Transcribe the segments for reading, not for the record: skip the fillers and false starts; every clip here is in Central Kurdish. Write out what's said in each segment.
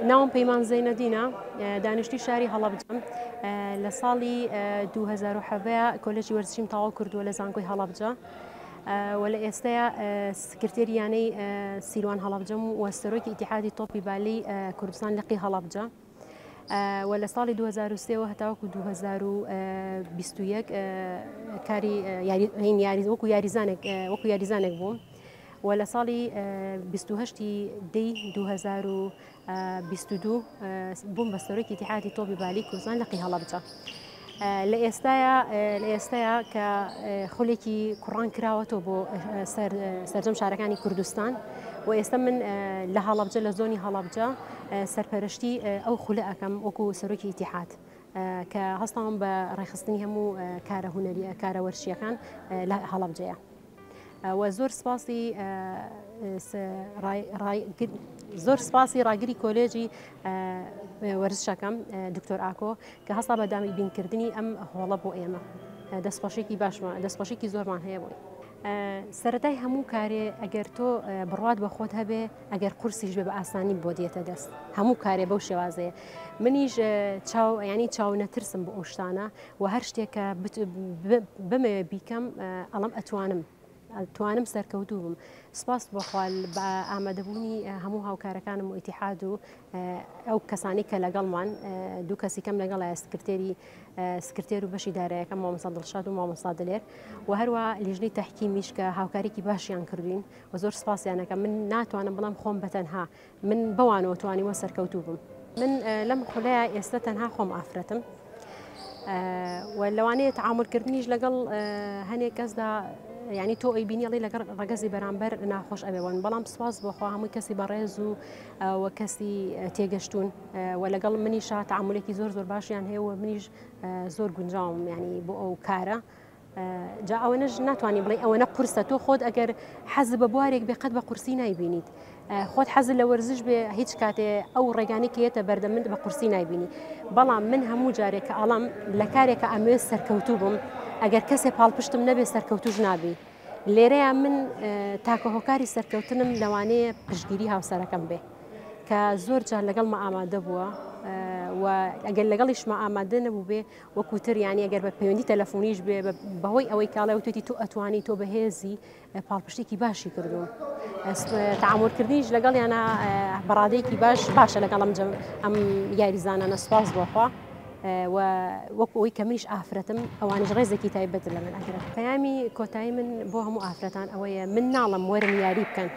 ناوم پەیمان زەینەدینە، دانیشتوی شاری هەڵەبجەم. لە ساڵی 2017 کۆلێژی وەرزشیم تەواو کردووە لە زانکۆی هەڵەبجە و لە ئێستایا سکرتێری یانەی سیروان هەڵەبجەم و سەرۆکی ئیتیحادی تۆپی بالی کوردستان لقی هەڵەبجە. و لە ساڵی 2003ەوە هەتاوەکو 2021 کاری یاری وەکو یاریزانێک وەکو یاریزانێک بووم. و لە ساڵی 28 دەی 2022 بووم بە سەرۆکی ئیتیحادی تۆپی بالی کوردستان لقی هەڵەبجە. لە ئێستایا لە ئێستایا کە خولێکی کوڕان کراوەتەوە بۆ سەرجەم شارەکانی کوردستان و ئێستا من لە هەڵەبجە لە زۆنی هەڵەبجە سەرپەرشتی ئەو خولە ئەەکەم وەکو سەرۆکی ئیتیحاد کە هەستاوم بە ڕێکخستنی هەموو کارە هونەری کارە وەرشیەکان لە هەڵەبجەیە. و زۆر سپاسی زۆر سپاسی ڕاگری کۆلێجی وەرزشەکەم دکتۆر ئاکۆ کە هەستا بە دابینکردنی ئەم هۆڵە بۆ ئێمە دەستخۆشێکی باشمان دەستخۆشێکی زۆرمان هەیە بۆی. سەتای هەموو کارێ ئەگەر تۆ بڕوات بە خۆت هەبێ ئەگەر قورسیش بێ بە ئاسانی بۆ دێتە دەست هەموو کارێ بەو شێوازەیە منیش چاو ینی چاو نەترسم بۆ ئەو شتانە و هەر شتێک کە بمەوێ بیکەم ئەڵم ئەتوانم توانم سەرکەوتوو بم سپاس بۆخوا بە ئامادەبوونی هەموو هاوکارەکانم و ئیتیحاد و ئەو کەسانی کە لەگەڵمان دوو کەسی کەم لەگەڵ سکرتێری سکرتێر و بەشی دارایەکەم مامۆستا دڵشاد و مامۆستا دلێر و هەروە لیژنەی تەحکیمیش کە هاوکارێکی باشیان کردوین و زۆر سپاسیانەکە من ناتوانم بڵام خۆم بەتەنها من بەوانەوە توانیومە سەرکەوتوو بم. من لەم خولەیە ئێستا تەنها خۆم ئافرەتم و لەوانەیە تەعامولکردنیش لەگەڵ هەنێک کەسدا یعنی تۆ ئەیبینی ئەڵێ لەگەڵ ڕەگەزی بەرامبەر ناخۆش ئەبێ بەڵام سواز بۆخوا هەمووی کەسی بەڕێز و و کەسی تێگەشتون و لەگەڵ منیشا تەعامولێکی زۆر زۆر باشیان هەیە و منیش زۆر گونجاوم ینی بۆ ئەو کارە جا ئەوەنەش ناتوانانی بڵێ ئەوەنە قورسە تۆ خۆت ئەگەر حەز بە بوارێک بێ قەت بە قورسی نایبینیت خۆت حەز لە وەرزش بێ هیچ کاتێ ئەو ڕێگانی کێتە بەردە من بە قورسی نایبینی بەڵام من هەموو جارێک کە ئەڵام لە کارێکە ئەمێ سەرکەوتوو بم ئەگەر کەسێ پاڵپشتم نەبێ سەرکەوتوش نابی لێرەیە من تاکە هۆکاری سەرکەوتنم لەوانەیە پشتگیری هاوسەرەکەم بێ کە زۆر جار لەگەڵمە ئامادە بووە و ئەگەر لەگەڵیشمە ئامادە نەبوو بێ وەکو تر یانی ئەگەر بە پەیوەندی تەلەفۆنیش بێ بەهۆی ئەوەی کاڵێ وتێتی تۆ ئەتوانی تۆ بەهێزی پاڵپشتێکی باشی کردووم تعاملکردنیش لەگەڵ یانە بەڕادەیەکی باش باشە لەگەڵ ئەم جەم ئەم یاریزانانە سپاس بۆخوا و وەکو ئەوی کە منیش ئافرەتم ئەوانیش ڕێزێکی تایبەت لە من ئەگرن پەیامی کۆتایی من بۆ هەموو ئافرەتان ئەوەیە من ناڵم وەرن یاری بکەن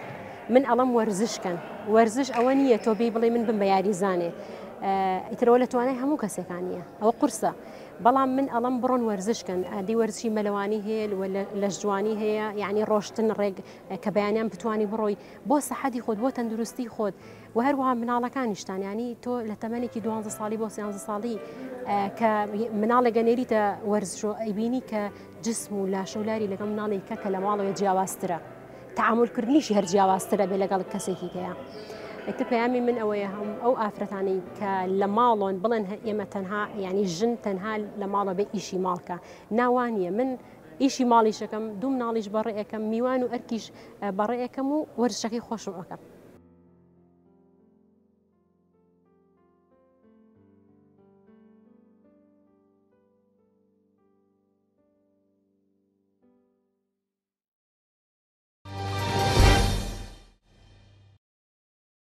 من ئەڵم وەرزش کەن وەرزش ئەوە نییە تۆ بێی بڵێ من بم بە یاریزانێ ئیترەوە لە توانای هەموو کەسێکان نییە ئەوە قورسە بەڵام من ئەڵم بڕۆن وەرزش کەن ئادی وەرزشی مەلەوانی هەیە و لەشجوانی هەیە یعنی ڕۆشتن ڕێک کە بەیانیان بتانی بڕۆی بۆ سەحەتی خۆت بۆ تەندروستی خۆت و هەروەها مناڵەکانیشتان ینی تۆ لە تەمەنێکی دوانزە ساڵی بۆ سیانزە ساڵی کە مناڵێکە نێریتە وەرزشۆ ئەیبینی کە جسم و لاشە و لاری لەگەڵ مناڵێکە کە لە ماڵەوە جیاوازترە تەعامولکردنیشی هەر جیاوازترە بێ لەگەڵ کەسێکی کەیە. ئیتر پەیامی من ئەوەیە هەم ئەو ئافرەتانەی کە لە ماڵۆن بڵێن ئێمە تەنها ینی ژن تەنها لە ماڵە بێ ئیشی ماڵکە ناوانیە من ئیشی ماڵیشەکەم دوو مناڵیش بەڕێ ئەەکەم میوان و ئەرکیش بەڕێ ئەەکەم و وەرزشەکەی خۆشم ئەەکەم.